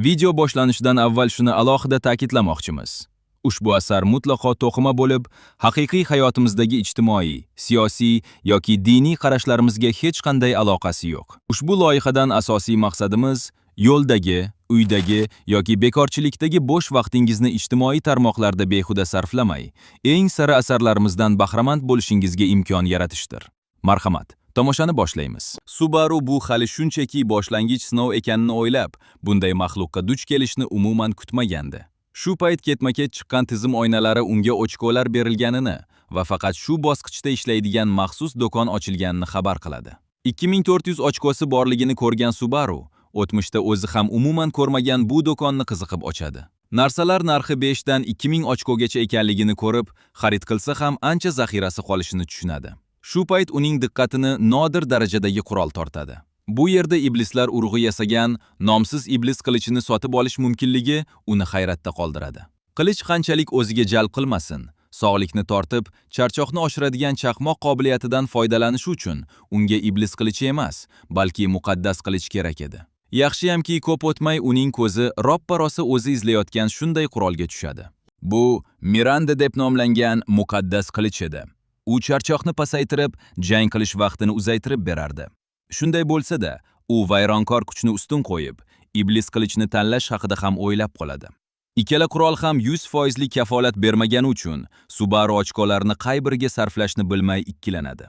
Video boshlanishidan avval shuni alohida ta'kidlamoqchimiz. Ushbu asar mutlaqo to'qima bo'lib, haqiqiy hayotimizdagi ijtimoiy, siyosiy yoki diniy qarashlarimizga hech qanday aloqasi yo'q. Ushbu loyihadan asosiy maqsadimiz yo'ldagi, uydagi yoki bekorchilikdagi bo'sh vaqtingizni ijtimoiy tarmoqlarda behuda sarflamay, eng sara asarlarimizdan bahramand bo'lishingizga imkon yaratishdir. Marhamat, tomoshani boshlaymiz. Subaru bu hali shunchaki boshlang'ich sinov ekanini o'ylab, bunday maxluqqa duch kelishni umuman kutmagandi. Shu payt ketma-ket chiqqan tizim oynalari unga ochkolar berilganini va faqat shu bosqichda ishlaydigan maxsus do'kon ochilganini xabar qiladi. 2400 ochkosi borligini ko'rgan Subaru o'tmishda o'zi ham umuman ko'rmagan bu do'konni qiziqib ochadi. Narsalar narxi 5 dan 2000 ochkogacha ekanligini ko'rib, xarid qilsa ham ancha zaxirasi qolishini tushunadi. Shu payt uning diqqatini nodir darajadagi qurol tortadi. Bu yerda iblislar urug'i yasagan nomsiz iblis qilichini sotib olish mumkinligi uni hayratda qoldiradi. Qilich qanchalik o'ziga jalb qilmasin, sog'likni tortib, charchoqni oshiradigan chaqmoq qobiliyatidan foydalanish uchun unga iblis qilichi emas, balki muqaddas qilich kerak edi. Yaxshiyamki, ko'p o'tmay uning ko'zi roppa-rosa o'zi izlayotgan shunday qurolga tushadi. Bu Miranda deb nomlangan muqaddas qilich edi. U charchoqni pasaytirib, jang qilish vaqtini uzaytirib berardi. Shunday bo'lsa-da, u vayronkor kuchni ustun qo'yib, iblis qilichini tanlash haqida ham o'ylab qoladi. Ikkala qurol ham 100% lik kafolat bermagani uchun Subaru ochkolarni qay biriga sarflashni bilmay ikkilanadi.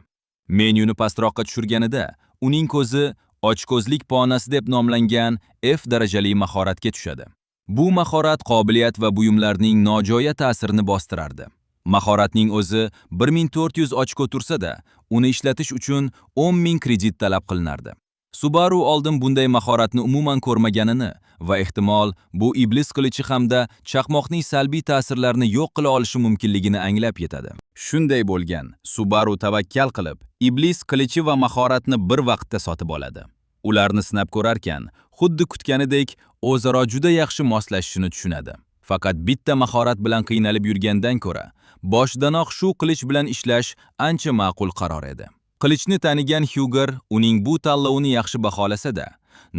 Menyuni pastroqqa tushirganida uning ko'zi ochko'zlik ponasi deb nomlangan F darajali mahoratga tushadi. Bu mahorat qobiliyat va buyumlarning nojo'ya ta'sirini bostirardi. Mahoratning o'zi 1400 ochko tursa-da, uni ishlatish uchun 10 000 kredit talab qilinardi. Subaru oldin bunday mahoratni umuman ko'rmaganini va ehtimol bu iblis qilichi hamda chaqmoqning salbiy ta'sirlarini yo'q qila olishi mumkinligini anglab yetadi. Shunday bo'lgan, Subaru tavakkal qilib, iblis qilichi va mahoratni bir vaqtda sotib oladi. Ularni sinab ko'rarkan, xuddi kutganidek o'zaro juda yaxshi moslashishini tushunadi. Faqat bitta mahorat bilan qiynalib yurgandan ko'ra, boshidanoq shu qilich bilan ishlash ancha ma'qul qaror edi. Qilichni tanigan Huger uning bu tanlovini yaxshi baholasa-da,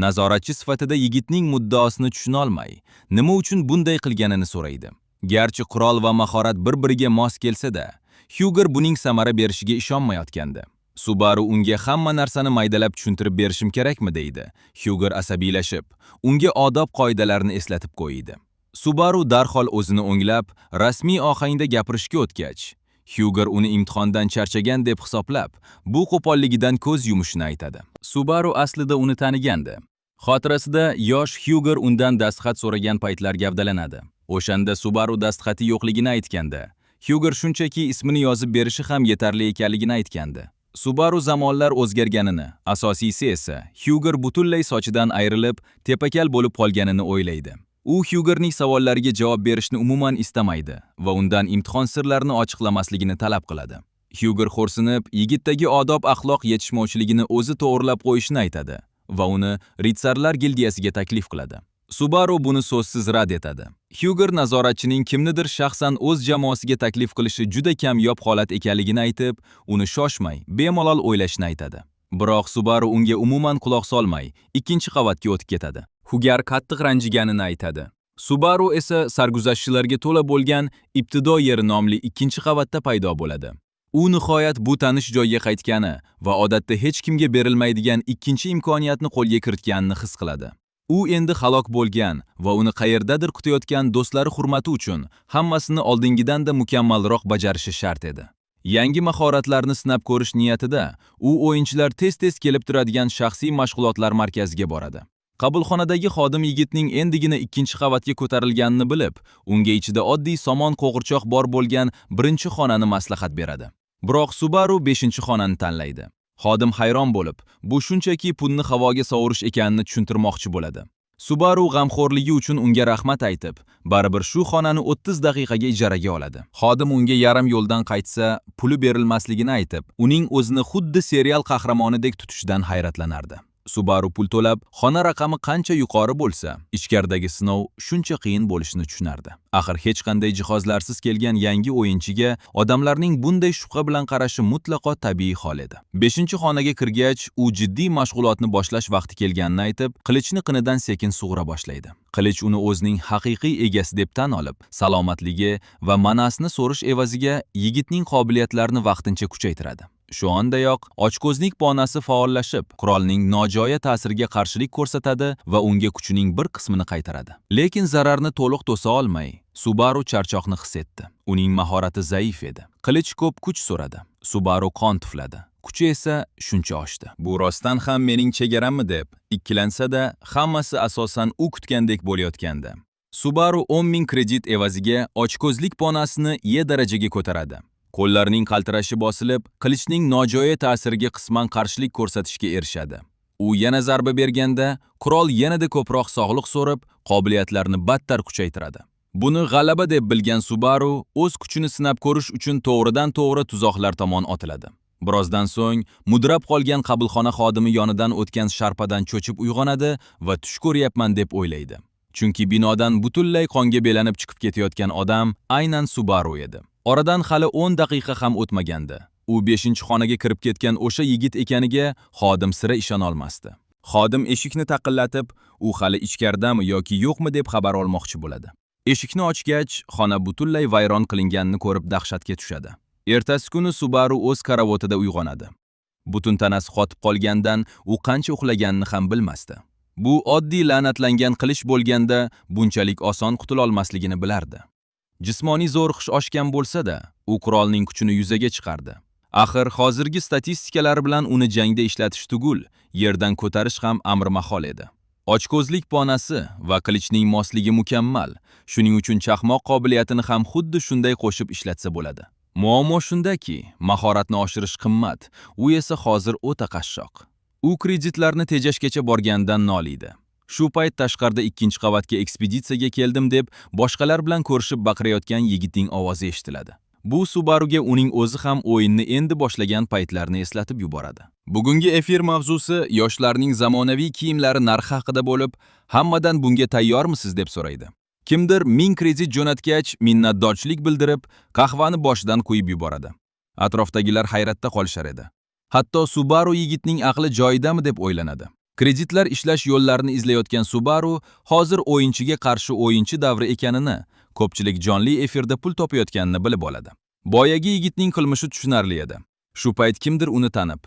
nazoratchi sifatida yigitning muddaosini tushunolmay, nima uchun bunday qilganini so'raydi. Garchi qurol va mahorat bir-biriga mos kelsa-da, Huger buning samara berishiga ishonmayotgandi. Subaru unga hamma narsani maydalab tushuntirib berishim kerakmi deydi. Huger asabiylashib, unga odob qoidalarini eslatib qo'ydi. Subaru darhol o'zini o'nglab, rasmiy ohangda gapirishga o'tgach, Huger uni imtihondan charchagan deb hisoblab, bu qo'polligidan ko'z yumishini aytadi. Subaru aslida uni tanigandi. Xotirasida yosh Huger undan dastxat so'ragan paytlar gavdalanadi. O'shanda Subaru dastxati yo'qligini aytganda, Huger shunchaki ismini yozib berishi ham yetarli ekanligini aytgandi. Subaru zamonlar o'zgarganini, asosiysi esa Huger butunlay sochidan ayrilib, tepakal bo'lib qolganini o'ylaydi. U Hugerning savollariga javob berishni umuman istamaydi va undan imtihon sirlarini ochiqlamasligini talab qiladi. Huger xo'rsinib, yigitdagi odob-axloq yetishmovchiligini o'zi to'g'rilab qo'yishini aytadi va uni ritsarlar gildiyasiga taklif qiladi. Subaru buni so'zsiz rad etadi. Huger nazoratchining kimnidir shaxsan o'z jamoasiga taklif qilishi juda kamyob holat ekanligini aytib, uni shoshmay, bemalol o'ylashini aytadi. Biroq Subaru unga umuman quloq solmay, ikkinchi qavatga o'tib ketadi. Huger qattiq ranjiganini aytadi. Subaru esa sarguzashtchilarga to'la bo'lgan ibtido yeri nomli ikkinchi qavatda paydo bo'ladi. U nihoyat bu tanish joyga qaytgani va odatda hech kimga berilmaydigan ikkinchi imkoniyatni qo'lga kiritganini his qiladi. U endi halok bo'lgan va uni qayerdadir kutayotgan do'stlari hurmati uchun hammasini oldingidan-da mukammalroq bajarishi shart edi. Yangi mahoratlarni sinab ko'rish niyatida u o'yinchilar tez-tez kelib turadigan shaxsiy mashg'ulotlar markaziga boradi. Qabulxonadagi xodim yigitning endigina ikkinchi qavatga ko'tarilganini bilib, unga ichida oddiy somon qo'g'irchoq bor bo'lgan birinchi xonani maslahat beradi. Biroq Subaru 5-xonani tanlaydi. Xodim hayron bo'lib, bu shunchaki pulni havoga sovurish ekanini tushuntirmoqchi bo'ladi. Subaru g'amxo'rligi uchun unga rahmat aytib, baribir shu xonani 30 daqiqaga ijaraga oladi. Xodim unga yarim yo'ldan qaytsa, puli berilmasligini aytib, uning o'zini xuddi serial qahramonidek tutishidan hayratlanardi. Subaru pul to'lab, xona raqami qancha yuqori bo'lsa, ichkaridagi sinov shuncha qiyin bo'lishini tushunardi. Axir hech qanday jihozlarsiz kelgan yangi o'yinchiga odamlarning bunday shubha bilan qarashi mutlaqo tabiiy hol edi. 5-xonaga kirgach, u jiddiy mashg'ulotni boshlash vaqti kelganini aytib, qilichni qinidan sekin sug'ura boshlaydi. Qilich uni o'zining haqiqiy egasi deb tan olib, salomatligi va manasini so'rish evaziga yigitning qobiliyatlarini vaqtincha kuchaytiradi. Shu ondayoq ochko'zlik ponasi faollashib, qurolning nojo'ya ta'siriga qarshilik ko'rsatadi va unga kuchining bir qismini qaytaradi. Lekin zararni to'liq to'sa olmay, Subaru charchoqni his etdi. Uning mahorati zaif edi. Qilich ko'p kuch so'radi. Subaru qon tufladi. Kuchi esa shuncha oshdi. Bu rostdan ham mening chegarammi deb ikkilansa-da, hammasi asosan u kutgandek bo'layotgandi. Subaru 10 ming kredit evaziga ochko'zlik ponasini E darajaga ko'taradi. Qo'llarining qaltirashi bosilib, qilichning nojo'ya ta'siriga qisman qarshilik ko'rsatishga erishadi. U yana zarba berganda, qurol yanada ko'proq sog'liq so'rib, qobiliyatlarini battar kuchaytiradi. Buni g'alaba deb bilgan Subaru o'z kuchini sinab ko'rish uchun to'g'ridan-to'g'ri tuzoqlar tomon otiladi. Birozdan so'ng mudrab qolgan qabulxona xodimi yonidan o'tgan sharpadan cho'chib uyg'onadi va tush ko'ryapman deb o'ylaydi. Chunki binodan butunlay qonga belanib chiqib ketayotgan odam aynan Subaru edi. Oradan hali 10 daqiqa ham o'tmagandi. U 5-xonaga kirib ketgan o'sha yigit ekaniga xodim sira ishona olmasdi. Xodim eshikni taqillatib, u hali ichkaridami yoki yo'qmi deb xabar olmoqchi bo'ladi. Eshikni ochgach, xona butunlay vayron qilinganini ko'rib dahshatga tushadi. Ertasi kuni Subaru o'z karavotida uyg'onadi. Butun tanasi qotib qolgandan u qancha uxlaganini ham bilmasdi. Bu oddiy la'natlangan qilich bo'lganda bunchalik oson qutula olmasligini bilardi. Jismoniy zo'riqish oshgan bo'lsa-da, u qurolning kuchini yuzaga chiqardi. Axir hozirgi statistikalar bilan uni jangda ishlatish tugul, yerdan ko'tarish ham amri mahol edi. Ochko'zlik ponasi va qilichning mosligi mukammal. Shuning uchun chaqmoq qobiliyatini ham xuddi shunday qo'shib ishlatsa bo'ladi. Muammo shundaki, mahoratni oshirish qimmat, u esa hozir o'ta qashshoq. U kreditlarni tejashgacha borganidan noliydi. Shu payt tashqarida 2-qavatga ekspeditsiyaga keldim deb boshqalar bilan ko'rishib baqirayotgan yigitning ovozi eshitiladi. Bu Subaruga uning o'zi ham o'yinni endi boshlagan paytlarini eslatib yuboradi. Bugungi efir mavzusi yoshlarning zamonaviy kiyimlari narxi haqida bo'lib, hammadan bunga tayyormisiz deb so'raydi. Kimdir 1000 kredit jo'natgach, minnatdorchilik bildirib, qahvani boshidan quyib yuboradi. Atrofdagilar hayratda qolishar edi. Hatto Subaru yigitning aqli joyidami deb o'ylanadi. Kreditlar ishlash yo'llarini izlayotgan Subaru hozir o'yinchiga qarshi o'yinchi davri ekanini, ko'pchilik jonli efirda pul topayotganini bilib oladi. Boyagi yigitning qilmishi tushunarli edi. Shu payt kimdir uni tanib,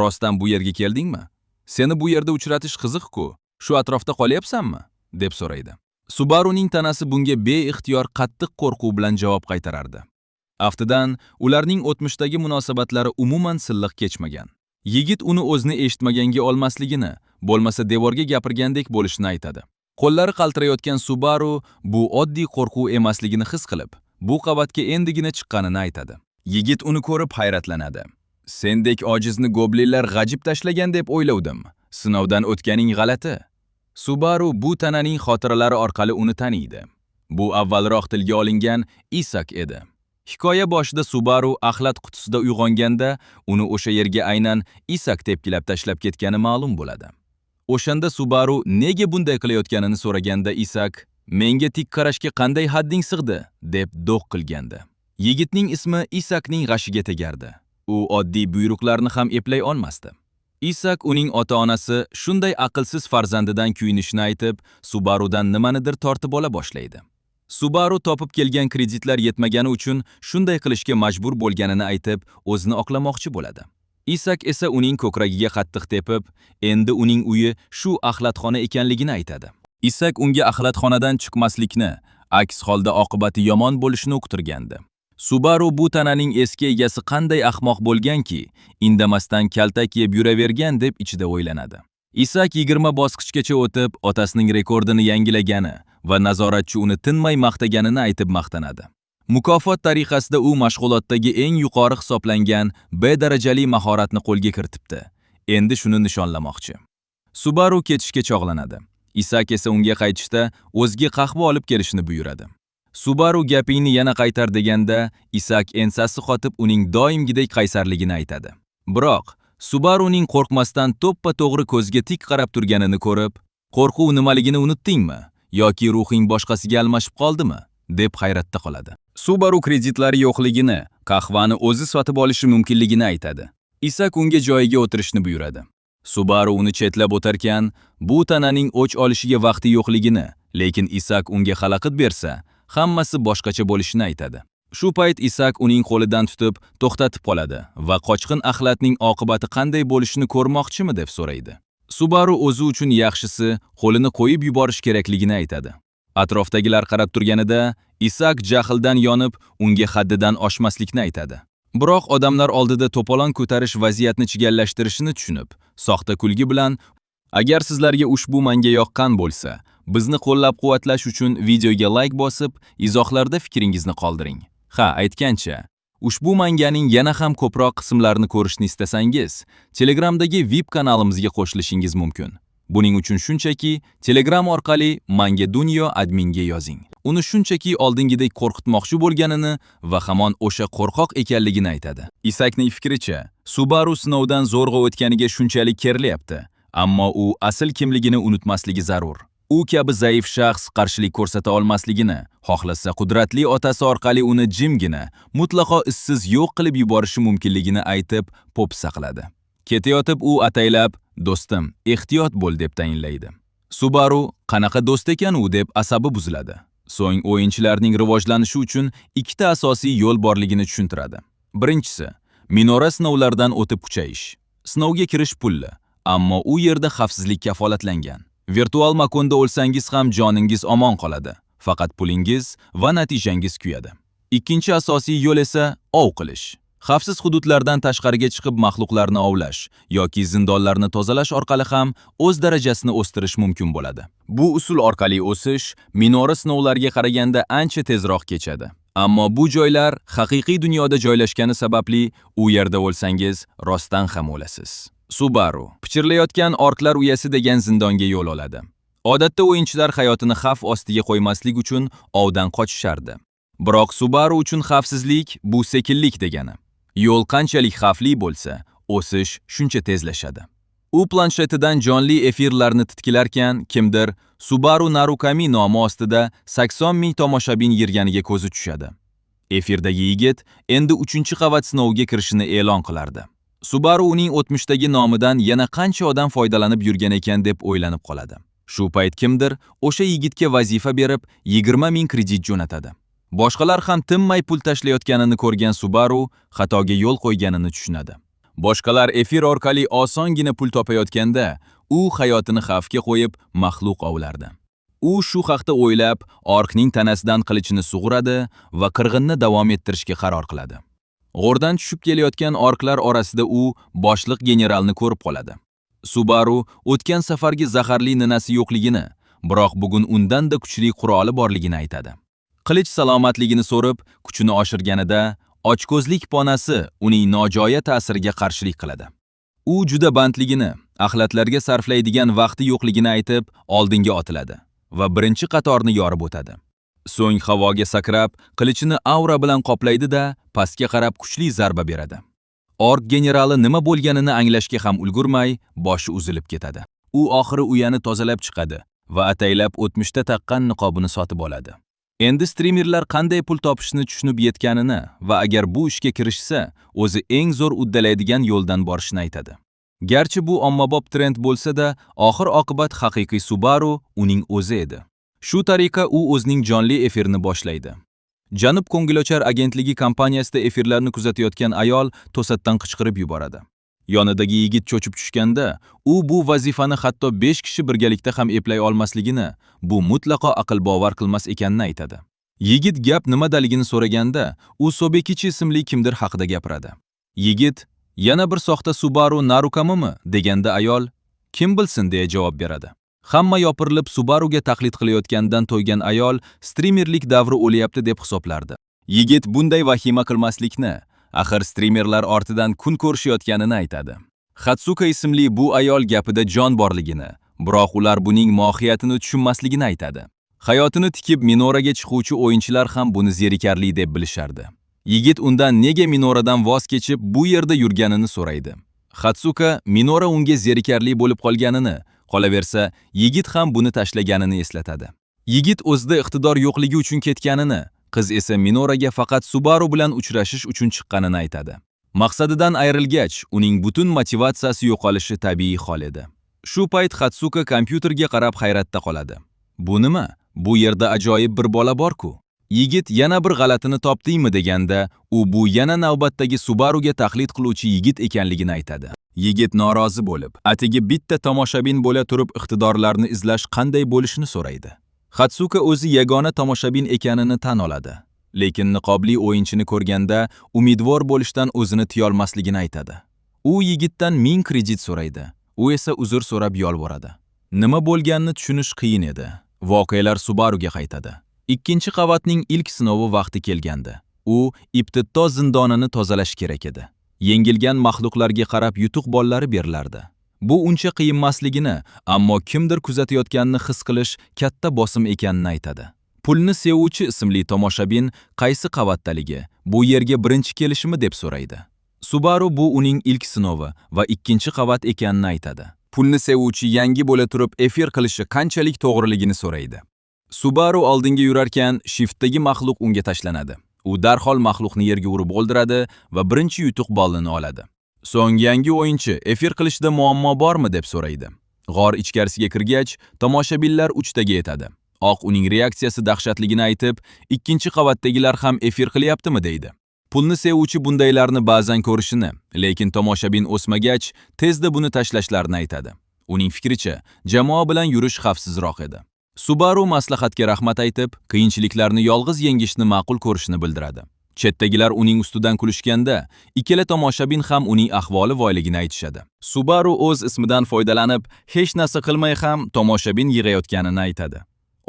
"Rostdan bu yerga keldingmi? Seni bu yerda uchratish qiziq-ku. Shu atrofda qolyapsanmi?" deb so'raydi. Subaruning tanasi bunga beixtiyor qattiq qo'rquv bilan javob qaytarardi. Aftidan, ularning o'tmishdagi munosabatlari umuman silliq kechmagan. Yigit uni o'zini eshitmaganga olmasligini, bo'lmasa devorga gapirgandek bo'lishini aytadi. Qo'llari qaltirayotgan Subaru bu oddiy qo'rquv emasligini his qilib, bu qavatga endigina chiqqanini aytadi. Yigit uni ko'rib hayratlanadi. Sendek ojizni goblinlar g'ajib tashlagan deb o'ylovdim. Sinovdan o'tganing g'alati. Subaru bu tananing xotiralari orqali uni taniydi. Bu avvalroq tilga olingan Isak edi. Hikoya boshida Subaru axlat qutisida uyg'onganda uni o'sha yerga aynan Isak tepkilab tashlab ketgani ma'lum bo'ladi. O'shanda Subaru nega bunday qilayotganini so'raganda Isak, "Menga tik qarashga qanday hadding sig'di?" deb do'q qilgandi. Yigitning ismi Isakning g'ashiga tegardi. U oddiy buyruqlarni ham eplay olmasdi. Isak uning ota-onasi shunday aqlsiz farzandidan kuyinishini aytib, Subarudan nimanidir tortib ola boshlaydi. Subaru topib kelgan kreditlar yetmagani uchun shunday qilishga majbur bo'lganini aytib, o'zini oqlamoqchi bo'ladi. Isak esa uning ko'kragiga qattiq tepib, endi uning uyi shu axlatxona ekanligini aytadi. Isak unga axlatxonadan chiqmaslikni, aks holda oqibati yomon bo'lishini uqtirgandi. Subaru bu tananing eski egasi qanday ahmoq bo'lganki, indamasdan kaltak yeb yuravergan deb ichida o'ylanadi. Isak 20 bosqichgacha o'tib, otasining rekordini yangilagani va nazoratchi uni tinmay maqtaganini aytib maqtanadi. Mukofot tariqasida u mashg'ulotdagi eng yuqori hisoblangan B darajali mahoratni qo'lga kiritibdi. Endi shuni nishonlamoqchi. Subaru ketishga chog'lanadi. Isak esa unga qaytishda o'ziga qahva olib kelishini buyuradi. Subaru gapingni yana qaytar deganda, Isak ensasi qotib uning doimgidek qaysarligini aytadi. Biroq Subaruning qo'rqmasdan to'ppa-to'g'ri ko'ziga tik qarab turganini ko'rib, "Qo'rquv nimaligini unutdingmi yoki ruhing boshqasiga almashib qoldimi?" deb hayratda qoladi. Subaru kreditlari yo'qligini, qahvani o'zi sotib olishi mumkinligini aytadi. Isak unga joyiga o'tirishni buyuradi. Subaru uni chetlab o'tarkan, bu tananing o'ch olishiga vaqti yo'qligini, lekin Isak unga xalaqit bersa, hammasi boshqacha bo'lishini aytadi. Shu payt Isak uning qo'lidan tutib to'xtatib qoladi va qochqin axlatning oqibati qanday bo'lishini ko'rmoqchimi deb so'raydi. Subaru o'zi uchun yaxshisi qo'lini qo'yib yuborish kerakligini aytadi. Atrofdagilar qarab turganida Isak jahldan yonib, unga haddidan oshmaslikni aytadi. Biroq odamlar oldida to'polon ko'tarish vaziyatni chigallashtirishini tushunib, soxta kulgi bilan: "Agar sizlarga ushbu manga yoqqan bo'lsa, bizni qo'llab-quvvatlash uchun videoga like bosib, izohlarda fikringizni qoldiring. Ha, aytgancha, ushbu manganing yana ham ko'proq qismlarini ko'rishni istasangiz, Telegramdagi VIP kanalimizga qo'shilishingiz mumkin. Buning uchun shunchaki Telegram orqali Manga Dunyo adminga yozing." Uni shunchaki oldingidek qo'rqitmoqchi bo'lganini va hamon o'sha qo'rqoq ekanligini aytadi. Isakning fikricha, Subaru sinovdan zo'rg'a o'tganiga shunchalik kerilyapti, ammo u asl kimligini unutmasligi zarur. U kabi zaif shaxs qarshilik ko'rsata olmasligini, xohlasa qudratli otasi orqali uni jimgina, mutlaqo izsiz yo'q qilib yuborishi mumkinligini aytib, po'pisa qiladi. Ketayotib u ataylab, "Do'stim, ehtiyot bo'l" deb tayinlaydi. Subaru qanaqa do'st ekan u deb asabi buziladi. So'ng o'yinchilarning rivojlanishi uchun ikkita asosiy yo'l borligini tushuntiradi. Birinchisi, minora sinovlaridan o'tib kuchayish. Sinovga kirish pulli, ammo u yerda xavfsizlik kafolatlangan. Virtual makonda o'lsangiz ham joningiz omon qoladi, faqat pulingiz va natijangiz kuyadi. Ikkinchi asosiy yo'l esa ov qilish. Xavfsiz hududlardan tashqariga chiqib maxluqlarni ovlash yoki zindonlarni tozalash orqali ham o'z darajasini o'stirish mumkin bo'ladi. Bu usul orqali o'sish minora sinovlariga qaraganda ancha tezroq kechadi. Ammo bu joylar haqiqiy dunyoda joylashgani sababli u yerda o'lsangiz rostdan ham o'lasiz. Subaru pichirlayotgan orklar uyasi degan zindonga yo'l oladi. Odatda o'yinchilar hayotini xavf ostiga qo'ymaslik uchun ovdan qochishardi. Biroq Subaru uchun xavfsizlik bu sekinlik degani. Yo'l qanchalik xavfli bo'lsa, o'sish shuncha tezlashadi. U planshetidan jonli efirlarni titkilarkan, kimdir Subaru Narukami nomi ostida 80 ming tomoshabin yig'ganiga ko'zi tushadi. Efirdagi yigit endi 3-qavat sinoviga kirishini e'lon qilardi. Subaru uning o'tmishdagi nomidan yana qancha odam foydalanib yurgan ekan deb o'ylanib qoladi. Shu payt kimdir o'sha yigitga vazifa berib, 20 ming kredit jo'natadi. Boshqalar ham tinmay pul tashlayotganini ko'rgan Subaru xatoga yo'l qo'yganini tushunadi. Boshqalar efir orqali osongina pul topayotganda, u hayotini xavfga qo'yib maxluq ovlardi. U shu haqda o'ylab, orkning tanasidan qilichini sug'uradi va qirg'inni davom ettirishga qaror qiladi. G'o'rdan tushib kelayotgan orklar orasida u boshliq generalni ko'rib qoladi. Subaru o'tgan safargi zaharli ninasi yo'qligini, biroq bugun undan-da kuchli quroli borligini aytadi. Qilich salomatligini so'rib, kuchini oshirganida ochko'zlik ponasi uning nojo'ya ta'siriga qarshilik qiladi. U juda bandligini, axlatlarga sarflaydigan vaqti yo'qligini aytib, oldinga otiladi va birinchi qatorni yorib o'tadi. So'ng havoga sakrab, qilichini aura bilan qoplaydi-da, pastga qarab kuchli zarba beradi. Ork generali nima bo'lganini anglashga ham ulgurmay, boshi uzilib ketadi. U oxiri uyani tozalab chiqadi va ataylab o'tmishda taqqan niqobini sotib oladi. Endi strimerlar qanday pul topishni tushunib yetganini va agar bu ishga kirishsa, o'zi eng zo'r uddalaydigan yo'ldan borishini aytadi. Garchi bu ommabop trend bo'lsa-da, oxir-oqibat haqiqiy Subaru uning o'zi edi. Shu tariqa u o'zining jonli efirini boshlaydi. Janub ko'ngilochar agentligi kompaniyasida efirlarni kuzatayotgan ayol to'satdan qichqirib yuboradi. Yonidagi yigit cho'chib tushganda, u bu vazifani hatto 5 kishi birgalikda ham eplay olmasligini, bu mutlaqo aql bovar qilmas ekanini aytadi. Yigit gap nimadaligini so'raganda, u Sobekichi ismli kimdir haqida gapiradi. Yigit, "Yana bir soxta Subaru Narukamimi?" deganda ayol, "Kim bilsin" deya javob beradi. Hamma yopirilib Subaruga taqlid qilayotganidan to'ygan ayol strimerlik davri o'lyapti deb hisoblardi. Yigit bunday vahima qilmaslikni, axir strimerlar ortidan kun ko'rishayotganini aytadi. Hatsuka ismli bu ayol gapida jon borligini, biroq ular buning mohiyatini tushunmasligini aytadi. Hayotini tikib minoraga chiquvchi o'yinchilar ham buni zerikarli deb bilishardi. Yigit undan nega minoradan voz kechib bu yerda yurganini so'raydi. Hatsuka Minora unga zerikarli bo'lib qolganini, qolaversa, yigit ham buni tashlaganini eslatadi. Yigit o'zida iqtidor yo'qligi uchun ketganini, qiz esa Minoraga faqat Subaru bilan uchrashish uchun chiqqanini aytadi. Maqsadidan ayrilgach, uning butun motivatsiyasi yo'qolishi tabiiy hol edi. Shu payt Hatsuka kompyuterga qarab hayratda qoladi. Bu nima? Bu yerda ajoyib bir bola bor-ku. Yigit yana bir g'alatini topdingmi deganda, u bu yana navbatdagi Subaruga taqlid qiluvchi yigit ekanligini aytadi. Yigit norozi bo'lib, atigi bitta tomoshabin bo'la turib iqtidorlarni izlash qanday bo'lishini so'raydi. Hatsuka o'zi yagona tomoshabin ekanini tan oladi. Lekin niqobli o'yinchini ko'rganda umidvor bo'lishdan o'zini tiyolmasligini aytadi. U yigitdan 1000 kredit so'raydi. U esa uzr so'rab yolvoradi. Nima bo'lganini tushunish qiyin edi. Voqealar Subaruga qaytadi. Ikkinchi qavatning ilk sinovi vaqti kelgandi. U ibtidto zindonini tozalash kerak edi. Yengilgan maxluqlarga qarab yutuq bollari berilardi. Bu uncha qiyinmasligini, ammo kimdir kuzatayotganini his qilish katta bosim ekanini aytadi. Pulni sevuvchi ismli tomoshabin qaysi qavatdaligi, bu yerga birinchi kelishimi deb so'raydi. Subaru bu uning ilk sinovi va ikkinchi qavat ekanini aytadi. Pulni sevuvchi yangi bo'la turib efir qilishi qanchalik to'g'riligini so'raydi. Subaru oldinga yurarkan shiftdagi maxluq unga tashlanadi. U darhol maxluqni yerga urib o'ldiradi va birinchi yutuq ballini oladi. So'ng yangi o'yinchi efir qilishda muammo bormi deb so'raydi. G'or ichkarisiga kirgach, tomoshabinlar 3 taga yetadi. Oq uning reaksiyasi dahshatligini aytib, ikkinchi qavatdagilar ham efir qilyaptimi deydi. Pulni sevuvchi bundaylarni ba'zan ko'rishini, lekin tomoshabin o'smagach, tezda buni tashlashlarini aytadi. Uning fikricha, jamoa bilan yurish xavfsizroq edi. Subaru maslahatga rahmat aytib, qiyinchiliklarni yolg'iz yengishni ma'qul ko'rishini bildiradi. Chetdagilar uning ustidan kulishganda, ikkala tomoshabin ham uning ahvoli voyligini aytishadi. Subaru o'z ismidan foydalanib, hech narsa qilmay ham tomoshabin yig'ayotganini aytadi.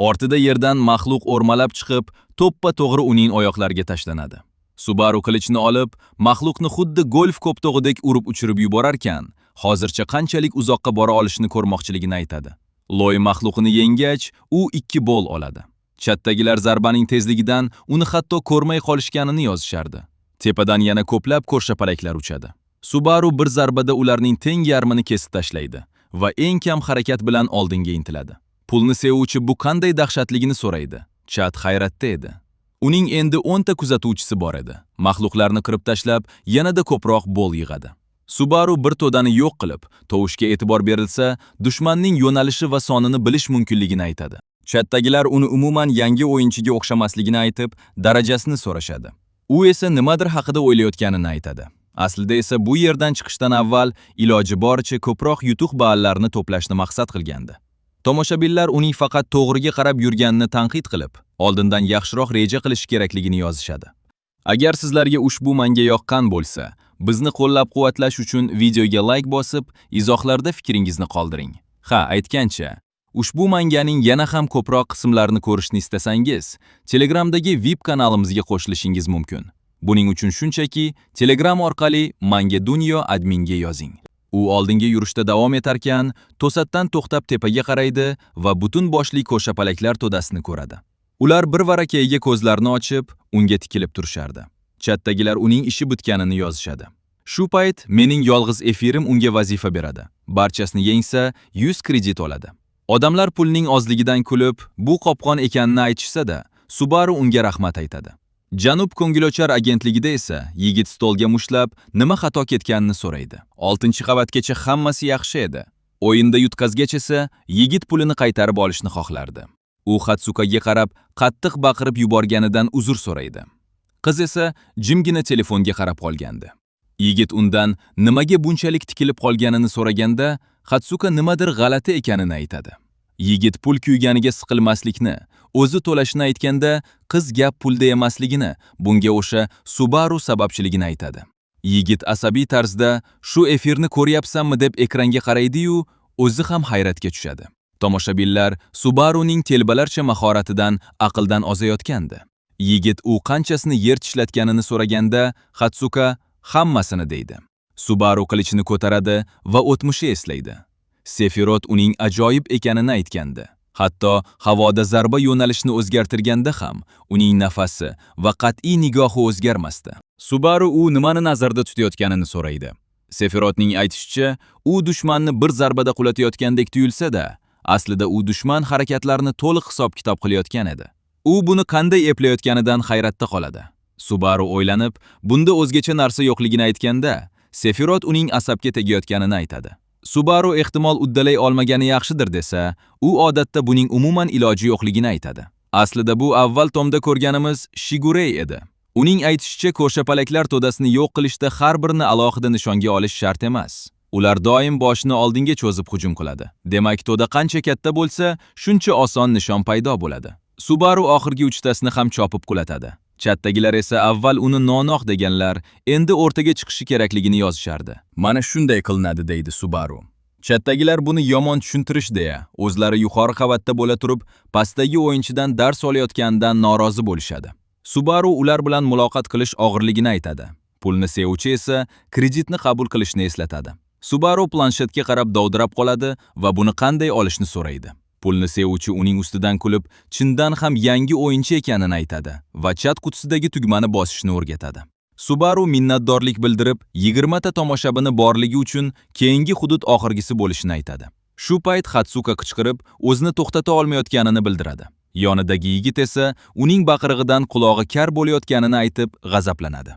Ortida yerdan maxluq o'rmalab chiqib, to'ppa-to'g'ri uning oyoqlariga tashlanadi. Subaru qilichni olib, maxluqni xuddi golf koptog'idek urib uchirib yuborarkan, hozircha qanchalik uzoqqa bora olishini ko'rmoqchiligini aytadi. Loy maxluqini yengach, u 2 bol oladi. Chatdagilar zarbaning tezligidan uni hatto ko'rmay qolishganini yozishardi. Tepadan yana ko'plab ko'rshapalaklar uchadi. Subaru bir zarbada ularning teng yarmini kesib tashlaydi va eng kam harakat bilan oldinga intiladi. Pulni sevuvchi bu qanday dahshatligini so'raydi. Chat hayratda edi. Uning endi 10 ta kuzatuvchisi bor edi. Maxluqlarni qirib tashlab, yanada ko'proq bol yig'adi. Subaru bir to'dani yo'q qilib, tovushga e'tibor berilsa, dushmanning yo'nalishi va sonini bilish mumkinligini aytadi. Chatdagilar uni umuman yangi o'yinchiga o'xshamasligini aytib, darajasini so'rashadi. U esa nimadir haqida o'ylayotganini aytadi. Aslida esa bu yerdan chiqishdan avval iloji boricha ko'proq yutuq ballarini to'plashni maqsad qilgandi. Tomoshabinlar uning faqat to'g'riga qarab yurganini tanqid qilib, oldindan yaxshiroq reja qilish kerakligini yozishadi. Agar sizlarga ushbu manga yoqqan bo'lsa, bizni qo'llab-quvvatlash uchun videoga like bosib, izohlarda fikringizni qoldiring. Ha, aytgancha, ushbu manganing yana ham ko'proq qismlarini ko'rishni istasangiz, Telegramdagi VIP kanalimizga qo'shilishingiz mumkin. Buning uchun shunchaki Telegram orqali Manga Dunyo adminga yozing. U oldinga yurishda davom etarkan, to'satdan to'xtab tepaga qaraydi va butun boshli ko'rshapalaklar to'dasini ko'radi. Ular bir varakayga ko'zlarini ochib, unga tikilib turishardi. Chatdagilar uning ishi bitganini yozishadi. Shu payt mening yolg'iz efirim unga vazifa beradi. Barchasini yengsa, 100 kredit oladi. Odamlar pulning ozligidan kulib, bu qopqon ekanini aytishsa-da, Subaru unga rahmat aytadi. Janub ko'ngilochar agentligida esa yigit stolga mushtlab, nima xato ketganini so'raydi. 6-qavatgacha hammasi yaxshi edi. O'yinda yutqazgach esa yigit pulini qaytarib olishni xohlardi. U Hatsukaga qarab, qattiq baqirib yuborganidan uzr so'raydi. Qiz esa jimgina telefonga qarab qolgandi. Yigit undan nimaga bunchalik tikilib qolganini so'raganda, Hatsuka nimadir g'alati ekanini aytadi. Yigit pul kuyganiga siqilmaslikni, o'zi to'lashini aytganda, qiz gap pulda emasligini, bunga o'sha Subaru sababchiligini aytadi. Yigit asabiy tarzda shu efirni ko'ryapsanmi deb ekranga qaraydi-yu, o'zi ham hayratga tushadi. Tomoshabinlar Subaruning telbalarcha mahoratidan aqldan ozayotgandi. Yigit u qanchasini yer tishlatganini so'raganda, Hatsuka hammasini deydi. Subaru qilichini ko'taradi va o'tmishi eslaydi. Sefirot uning ajoyib ekanini aytgandi. Hatto havoda zarba yo'nalishini o'zgartirganda ham uning nafasi va qat'iy nigohi o'zgarmasdi. Subaru u nimani nazarda tutayotganini so'raydi. Sefirotning aytishicha, u dushmanni bir zarbada qulatayotgandek tuyulsa-da, aslida u dushman harakatlarini to'liq hisob-kitob qilayotgan edi. U buni qanday eplayotganidan hayratda qoladi. Subaru o'ylanib, bunda o'zgacha narsa yo'qligini aytganda, Sefirot uning asabga tegayotganini aytadi. Subaru ehtimol uddalay olmagani yaxshidir desa, u odatda buning umuman iloji yo'qligini aytadi. Aslida bu avval tomda ko'rganimiz Shigurey edi. Uning aytishicha, ko'rshapalaklar to'dasini yo'q qilishda har birini alohida nishonga olish shart emas. Ular doim boshini oldinga cho'zib hujum qiladi. Demak, to'da qancha katta bo'lsa, shuncha oson nishon paydo bo'ladi. Subaru oxirgi uchtasini ham chopib qulatadi. Chatdagilar esa avval uni nonoq deganlar, endi o'rtaga chiqishi kerakligini yozishardi. Mana shunday qilinadi, deydi Subaru. Chatdagilar buni yomon tushuntirish deya, o'zlari yuqori qavatda bo'la turib, pastdagi o'yinchidan dars olayotganidan norozi bo'lishadi. Subaru ular bilan muloqot qilish og'irligini aytadi. Pulni sevuvchi esa kreditni qabul qilishni eslatadi. Subaru planshetga qarab dovdirab qoladi va buni qanday olishni so'raydi. Pulni sevuvchi uning ustidan kulib, chindan ham yangi o'yinchi ekanini aytadi va chat qutisidagi tugmani bosishni o'rgatadi. Subaru minnatdorlik bildirib, 20 ta tomoshabini borligi uchun keyingi hudud oxirgisi bo'lishini aytadi. Shu payt Hatsuka qichqirib, o'zini to'xtata olmayotganini bildiradi. Yonidagi yigit esa uning baqirig'idan qulog'i kar bo'layotganini aytib, g'azablanadi.